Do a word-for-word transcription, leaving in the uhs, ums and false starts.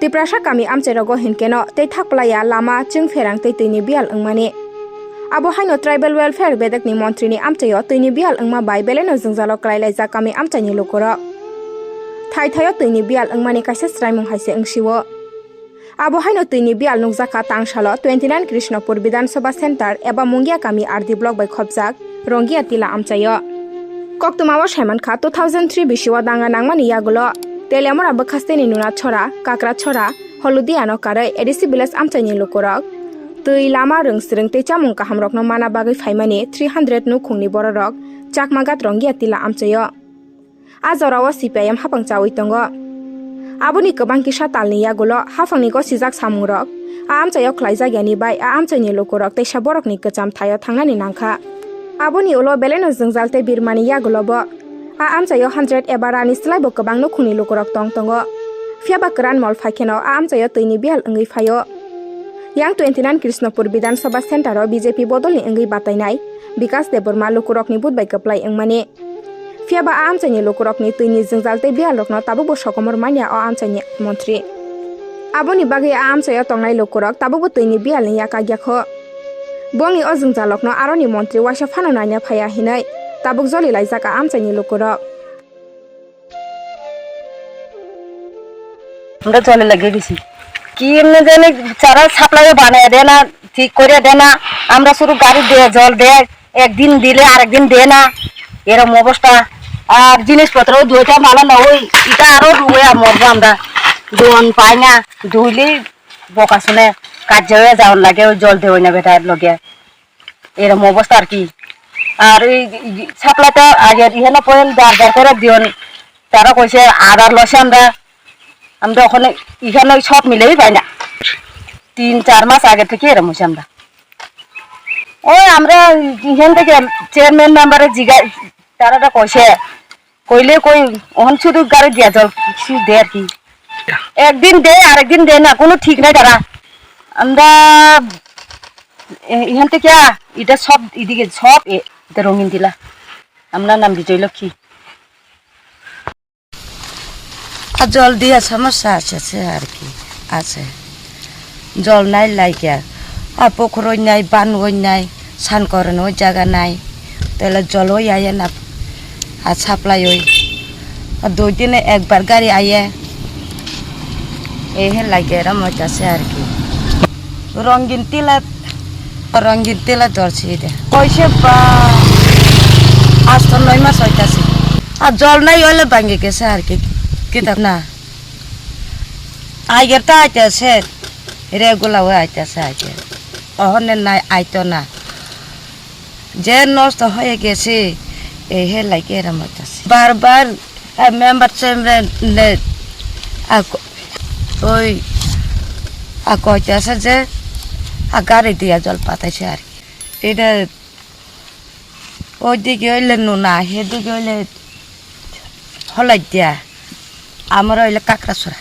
Tiprasa kami amchairogo hinkeno tei thakplaiya lama, chwngpherang tei twini biyal wngmani. Abo haino Tribal Welfare bedekni montrini amchaio twini biyal wngma bai belaino jwngjalo kwlailaijak kami amchaini lukurok. Thai thaio twini biyal wngmani kaisa chwraimung hai se wngsio. Abo haino twini biyal nukjakha tangsalo twenty nine Krishnapur Bidhan Sabha Center eba Mungia kami R D block bai khopjak Rongia Tila amchaio. Koktwmao saimankha, two thousand three bisio danga nangmani yagulo Teliamura bwkhasteni Nunachhora, Kakrachhora, Holudiano karwi A D C village amchaini lukurok twi, lama, rwngsrwng tei chamung kahamrokno mana bagwi phaimani three hundred nukhungni bororok Chakmagat Rongia Tila amchaio. A jorao C P I M haphang chaui tongo. Aboni kwbang kisa talni yagulo haphangni gosijak samungrok a amchaio khlaijak yani bai a amchaini lukurok teisa borokni kwcham thaio thangnani nangkha. Aboni ulo belaino jwngjal tei birmani yagulobo a amchaio hundred eba rani slaibo kwbang nukhungni lukurok tong tongo. Phiyaba kwran mol phaikheno a amchaio twini biyal wngwi phaio. Yang twenty nine Krishnapur Bidhan Sabha Center o B J P bodolni wngwi batainai Bikas Debbarma lukurokni vote bai kwplai wngmani. Phiyaba a amchaini lukurokni twini jwngjal tei biyalrokno tabukbo sokomor manya o amchaini montri. Aboni bagwi a amchaio tongnai lukurok tabukbo twini biyalni yakak yakho. Bongni o jwngjalrokno aroni montri waisa phano naina phaiya hinwi tabuk jolilaijak a amchaini lukurok. Hwnba jole lage bisi. Ki emne jene chara supply o banaya de na, thik kore de na, amra suru gari de, jol de, ekdin dile arekdin de na, erom obosta. Ar jinis potro duita mala na oi, ita aro ruwe amorbo amra. Don pai na, duile boka sune, kajja oya jaon lage, oi jol de oi na beta loge. এরকম অবস্থা আর কি। আর এই, এই সাপ্লাইটা আগে এখানে পয়েন্ট বার বার করে দিও নি। তারা কইছে আধার লসে আমরা, আমরা ওখানে, এখানে সব মিলেই পাই না। তিন চার মাস আগে থেকে এরকম হয়েছে আমরা। ওই আমরা এখান থেকে চেয়ারম্যান মেম্বারে জিগাই, তারা তো কইছে, কইলে কই, ওখানে শুধু গাড়ি দিয়া জল কিছু দেয় আর কি। একদিন দেয়, আরেকদিন দেয় না, কোনো ঠিক নাই তারা। আমরা এ, এখান থেকে আ, এটা সব এদিকে সব এ, এটা রঙিন দিলা। আমরা নাম বিজয় লক্ষ্মী। আর জল দিয়া সমস্যা আছে, আছে আর কি, আছে। জল নাই লাইকা। আর পুকুর ওই নাই, বান ওই নাই, স্নান করানো ওই জায়গা নাই। তাহলে জল ওই আয় না। Ar supply oi. Ar dui dine ekbar gari aye. Ehe lage ram hoitase ar ki. Rongin tila, rongin tila dorsi de. Koise ba, asto noi mas hoitase. Ar jol nai ole bangi gese ar ki. Kita na. Aiger ta aitase. Regular oi aitase aiger. Ohone nai aito na. যে নষ্ট হয়ে গেছে, এহে লাগে এরম হইতাছে। বারবার, আ, member chairman নে, আ, ক-, ওই, আ, কইতাছে যে, আ, গাড়ি দিয়া জল পাঠাইছে আর কি। এটা ওইদিকে হইলে নুনা, সেদিকে হইলে হলাই দিয়া, আমরা হইলে কাকড়াছড়া।